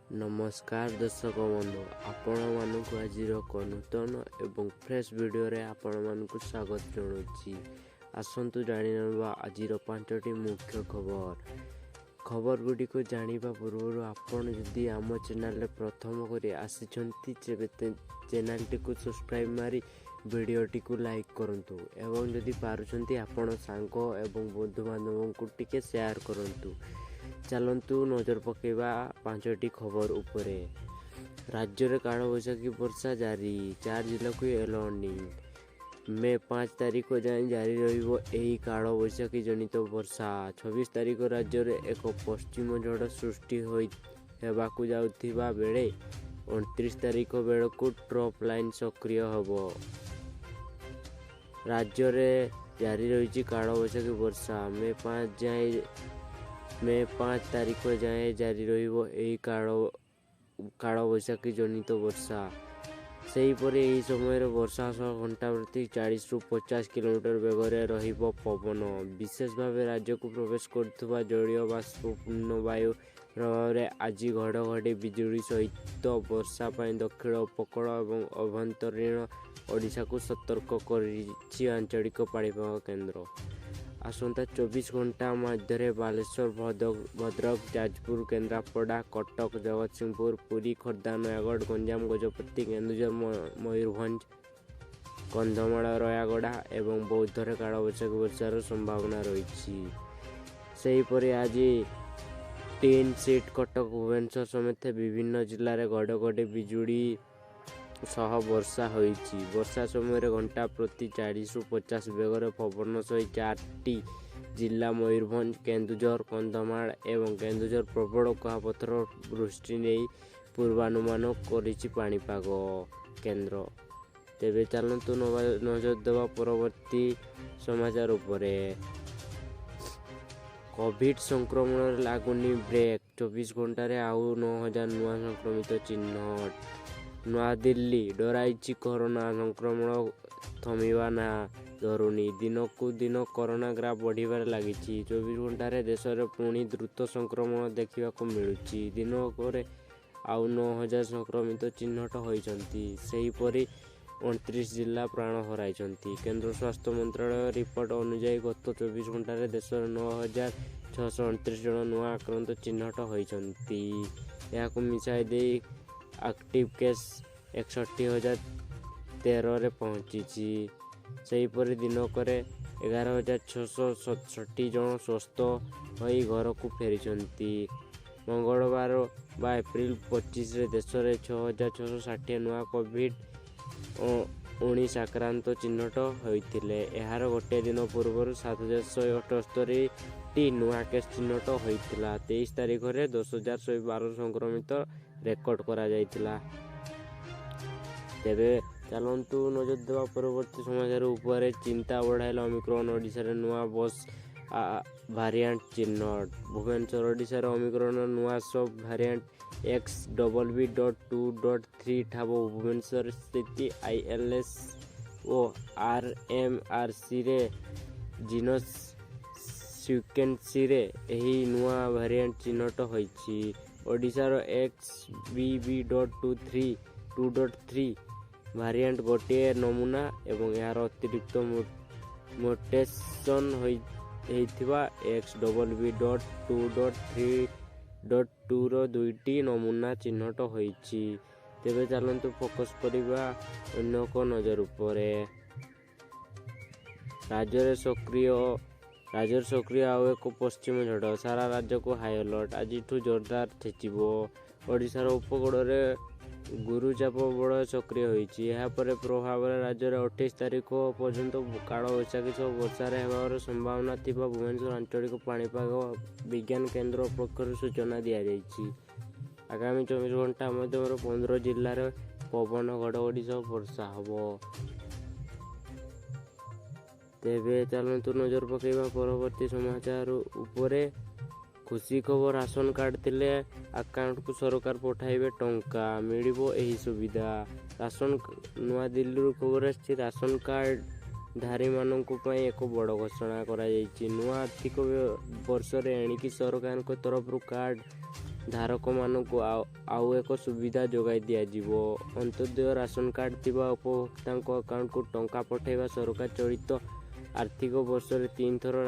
ନମସ୍କାର ଦର୍ଶକ ବନ୍ଧୁ, ଆପଣମାନଙ୍କୁ ଆଜିର ଏକ ନୂତନ ଏବଂ ଫ୍ରେଶ୍ ଭିଡ଼ିଓରେ ଆପଣମାନଙ୍କୁ ସ୍ୱାଗତ ଜଣାଉଛି। ଆସନ୍ତୁ ଜାଣିନେବା ଆଜିର ପାଞ୍ଚଟି ମୁଖ୍ୟ ଖବର। ଖବର ଗୁଡ଼ିକୁ ଜାଣିବା ପୂର୍ବରୁ ଆପଣ ଯଦି ଆମ ଚ୍ୟାନେଲରେ ପ୍ରଥମ କରି ଆସିଛନ୍ତି, ତେବେ ଚ୍ୟାନେଲଟିକୁ ସବସ୍କ୍ରାଇବ୍ ମାରି ଭିଡ଼ିଓଟିକୁ ଲାଇକ୍ କରନ୍ତୁ ଏବଂ ଯଦି ପାରୁଛନ୍ତି ଆପଣ ସାଙ୍ଗ ଏବଂ ବନ୍ଧୁବାନ୍ଧବଙ୍କୁ ଟିକେ ସେୟାର କରନ୍ତୁ। ଚାଲନ୍ତୁ ନଜର ପକାଇବା ପାଞ୍ଚଟି ଖବର ଉପରେ। ରାଜ୍ୟରେ କାଳବୈଶାଖୀ ବର୍ଷା ଜାରି, 4 ଜିଲ୍ଲାକୁ ୟେଲୋ ୱାର୍ଣ୍ଣିଂ। ମେ 5 ତାରିଖ ଯାଏଁ ଜାରି ରହିବ ଏହି କାଳବୈଶାଖୀ ଜନିତ ବର୍ଷା। 26 ତାରିଖ ରାଜ୍ୟରେ ଏକ ପଶ୍ଚିମ ଝଡ଼ ସୃଷ୍ଟି ହୋଇ ହେବାକୁ ଯାଉଥିବା ବେଳେ 29 ତାରିଖ ବେଳକୁ ଟ୍ରପ୍ ଲାଇନ୍ ସକ୍ରିୟ ହେବ। ରାଜ୍ୟରେ ଜାରି ରହିଛି କାଳବୈଶାଖୀ ବର୍ଷା। ମେ 5 ଯାଏଁ, ମେ 5 ତାରିଖ ଯାଏଁ ଜାରି ରହିବ ଏହି କାଳବୈଶାଖୀ ଜନିତ ବର୍ଷା। ସେହିପରି ଏହି ସମୟରେ ବର୍ଷା ସହ ଘଣ୍ଟା ପ୍ରତି 40ରୁ 50 କିଲୋମିଟର ବେଗରେ ରହିବ ପବନ। ବିଶେଷ ଭାବେ ରାଜ୍ୟକୁ ପ୍ରବେଶ କରୁଥିବା ଜଳୀୟ ବାଷ୍ପପୂର୍ଣ୍ଣ ବାୟୁ ପ୍ରଭାବରେ ଆଜି ଘଡ଼ଘଡ଼ି ବିଜୁଳି ସହିତ ବର୍ଷା ପାଇଁ ଦକ୍ଷିଣ ଉପକୂଳ ଏବଂ ଆଭ୍ୟନ୍ତରୀଣ ଓଡ଼ିଶାକୁ ସତର୍କ କରିଛି ଆଞ୍ଚଳିକ ପାଣିପାଗ କେନ୍ଦ୍ର। ଆସନ୍ତା 24 ଘଣ୍ଟା ମଧ୍ୟରେ ବାଲେଶ୍ୱର, ଭଦ୍ରକ, ଯାଜପୁର, କେନ୍ଦ୍ରାପଡ଼ା, କଟକ, ଜଗତସିଂହପୁର, ପୁରୀ, ଖୋର୍ଦ୍ଧା, ନୟାଗଡ଼, ଗଞ୍ଜାମ, ଗଜପତି, କେନ୍ଦୁଝର, ମୟୂରଭଞ୍ଜ, କନ୍ଧମାଳ, ରାୟଗଡ଼ା ଏବଂ ବୌଦ୍ଧରେ କାଳବୈଶାଖୀ ବର୍ଷାର ସମ୍ଭାବନା ରହିଛି। ସେହିପରି ଆଜି ଟିନ୍ ସିଟି, କଟକ, ଭୁବନେଶ୍ୱର ସମେତ ବିଭିନ୍ନ ଜିଲ୍ଲାରେ ଘଡ଼ଘଡ଼ି ବିଜୁଳି ସହ ବର୍ଷା ହୋଇଛି। ବର୍ଷା ସମୟରେ ଘଣ୍ଟା ପ୍ରତି 40ରୁ 50 ବେଗରେ ପବନ ସହ 4ଟି ଜିଲ୍ଲା ମୟୂରଭଞ୍ଜ, କେନ୍ଦୁଝର, କନ୍ଧମାଳ ଏବଂ କେନ୍ଦୁଝର ପ୍ରବଳ କୁଆପଥର ବୃଷ୍ଟି ନେଇ ପୂର୍ବାନୁମାନ କରିଛି ପାଣିପାଗ କେନ୍ଦ୍ର। ତେବେ ଚାଲନ୍ତୁ ନଜର ଦେବା ପରବର୍ତ୍ତୀ ସମାଚାର ଉପରେ। କୋଭିଡ ସଂକ୍ରମଣରେ ଲାଗୁନି ବ୍ରେକ୍, 24 ଘଣ୍ଟାରେ ଆଉ 9000 ନୂଆ ସଂକ୍ରମିତ ଚିହ୍ନଟ। ନୂଆଦିଲ୍ଲୀ, ଡରାଇଛି କରୋନା ସଂକ୍ରମଣ, ଥମିବା ନାଁ ଧରୁନି। ଦିନକୁ ଦିନ କରୋନା ଗ୍ରାଫ ବଢ଼ିବାରେ ଲାଗିଛି। 24 ଘଣ୍ଟାରେ ଦେଶରେ ପୁଣି ଦ୍ରୁତ ସଂକ୍ରମଣ ଦେଖିବାକୁ ମିଳୁଛି। ଦିନକରେ ଆଉ 9000 ସଂକ୍ରମିତ ଚିହ୍ନଟ ହୋଇଛନ୍ତି। ସେହିପରି 29 ଜିଲ୍ଲା ପ୍ରାଣ ହରାଇଛନ୍ତି। କେନ୍ଦ୍ର ସ୍ୱାସ୍ଥ୍ୟ ମନ୍ତ୍ରାଳୟ ରିପୋର୍ଟ ଅନୁଯାୟୀ ଗତ 24 ଘଣ୍ଟାରେ ଦେଶରେ 9629 ଜଣ ନୂଆ ଆକ୍ରାନ୍ତ ଚିହ୍ନଟ ହୋଇଛନ୍ତି। ଏହାକୁ ମିଶାଇ ଦେଇ ଆକ୍ଟିଭ୍ କେସ୍ 61,013ରେ ପହଞ୍ଚିଛି। ସେହିପରି ଦିନକରେ 11,667 ଜଣ ସୁସ୍ଥ ହୋଇ ଘରକୁ ଫେରିଛନ୍ତି। ମଙ୍ଗଳବାର ବା ଏପ୍ରିଲ 25ରେ ଦେଶରେ 6660 ନୂଆ କୋଭିଡ 19 ଆକ୍ରାନ୍ତ ଚିହ୍ନଟ ହୋଇଥିଲେ। ଏହାର ଗୋଟିଏ ଦିନ ପୂର୍ବରୁ 7178ଟି ନୂଆ କେସ୍ ଚିହ୍ନଟ ହୋଇଥିଲା। 23 ତାରିଖରେ 10,112 ସଂକ୍ରମିତ ରେକର୍ଡ କରାଯାଇଥିଲା। ତେବେ ଚାଲନ୍ତୁ ନଜର ଦେବା ପରବର୍ତ୍ତୀ ସମାଚାର ଉପରେ। ଚିନ୍ତା ବଢ଼ାଇଲା ଓମିକ୍ରନ୍, ଓଡ଼ିଶାରେ ନୂଆ ସବ୍ ଭାରିଆଣ୍ଟ ଚିହ୍ନଟ। ଭୁବନେଶ୍ୱର, ଓଡ଼ିଶାରେ ଓମିକ୍ରନ୍ର ନୂଆ ସବ୍ ଭାରିଆଣ୍ଟ XBB.2.3 ଠାବ। ଭୁବନେଶ୍ୱର ସ୍ଥିତ ଆଇଏଲ୍ଏସ୍ ଓ ଆର୍ଏମ୍ଆର୍ସିରେ ଜିନୋମ୍ ସିକ୍ୱେନ୍ସିଂରେ ଏହି ନୂଆ ଭାରିଆଣ୍ଟ ଚିହ୍ନଟ ହୋଇଛି। ଓଡ଼ିଶାର XBB.2.3 variant ଗୋଟିଏ ନମୁନା ଏବଂ ଏହାର ଅତିରିକ୍ତ ମ୍ୟୁଟେସନ୍ ହେଇଥିବା XBB.2.3.2ର ଦୁଇଟି ନମୁନା ଚିହ୍ନଟ ହୋଇଛି। ତେବେ ଚାଲନ୍ତୁ ଫୋକସ୍ କରିବା ଅନ୍ୟ ଏକ ନଜର ଉପରେ। ରାଜ୍ୟରେ ସକ୍ରିୟ ଆଉ ଏକ ପଶ୍ଚିମ ଝଡ଼, ସାରା ରାଜ୍ୟକୁ ହାଇ ଆଲର୍ଟ। ଆଜିଠୁ ଜୋରଦାର ଛେଚିବ। ଓଡ଼ିଶାର ଉପକୂଳରେ ଗୁରୁଚାପ ବଳୟ ସକ୍ରିୟ ହୋଇଛି। ଏହାପରେ ପ୍ରଭାବରେ ରାଜ୍ୟରେ 28 ତାରିଖ ପର୍ଯ୍ୟନ୍ତ କାଳବୈଶାଖୀ ସହ ବର୍ଷାରେ ହେବାର ସମ୍ଭାବନା ଥିବା ଭୁବନେଶ୍ୱର ଆଞ୍ଚଳିକ ପାଣିପାଗ ବିଜ୍ଞାନ କେନ୍ଦ୍ର ପକ୍ଷରୁ ସୂଚନା ଦିଆଯାଇଛି। ଆଗାମୀ 24 ଘଣ୍ଟା ମଧ୍ୟରେ 15 ଜିଲ୍ଲାରେ ପବନ, ଘଡ଼ଘଡ଼ି ସହ ବର୍ଷା ହେବ। ତେବେ ଚାଲନ୍ତୁ ନଜର ପକାଇବା ପରବର୍ତ୍ତୀ ସମାଚାର ଉପରେ। ଖୁସି ଖବର, ରାସନ କାର୍ଡ଼ ଥିଲେ ଆକାଉଣ୍ଟକୁ ସରକାର ପଠାଇବେ ଟଙ୍କା, ମିଳିବ ଏହି ସୁବିଧା। ନୂଆଦିଲ୍ଲୀରୁ ଖବର ଆସିଛି, ରାସନ କାର୍ଡ଼ ଧାରୀମାନଙ୍କ ପାଇଁ ଏକ ବଡ଼ ଘୋଷଣା କରାଯାଇଛି। ନୂଆ ଆର୍ଥିକ ବର୍ଷରେ ଏଣିକି ସରକାରଙ୍କ ତରଫରୁ କାର୍ଡ଼ ଧାରକମାନଙ୍କୁ ଆଉ ଏକ ସୁବିଧା ଯୋଗାଇ ଦିଆଯିବ। ଅନ୍ତ୍ୟୋଦୟ ରାସନ କାର୍ଡ଼ ଥିବା ଉପଭୋକ୍ତାଙ୍କ ଆକାଉଣ୍ଟକୁ ଟଙ୍କା ପଠାଇବା ସରକାର ଚଳିତ ଆର୍ଥିକ ବର୍ଷରେ ତିନିଥର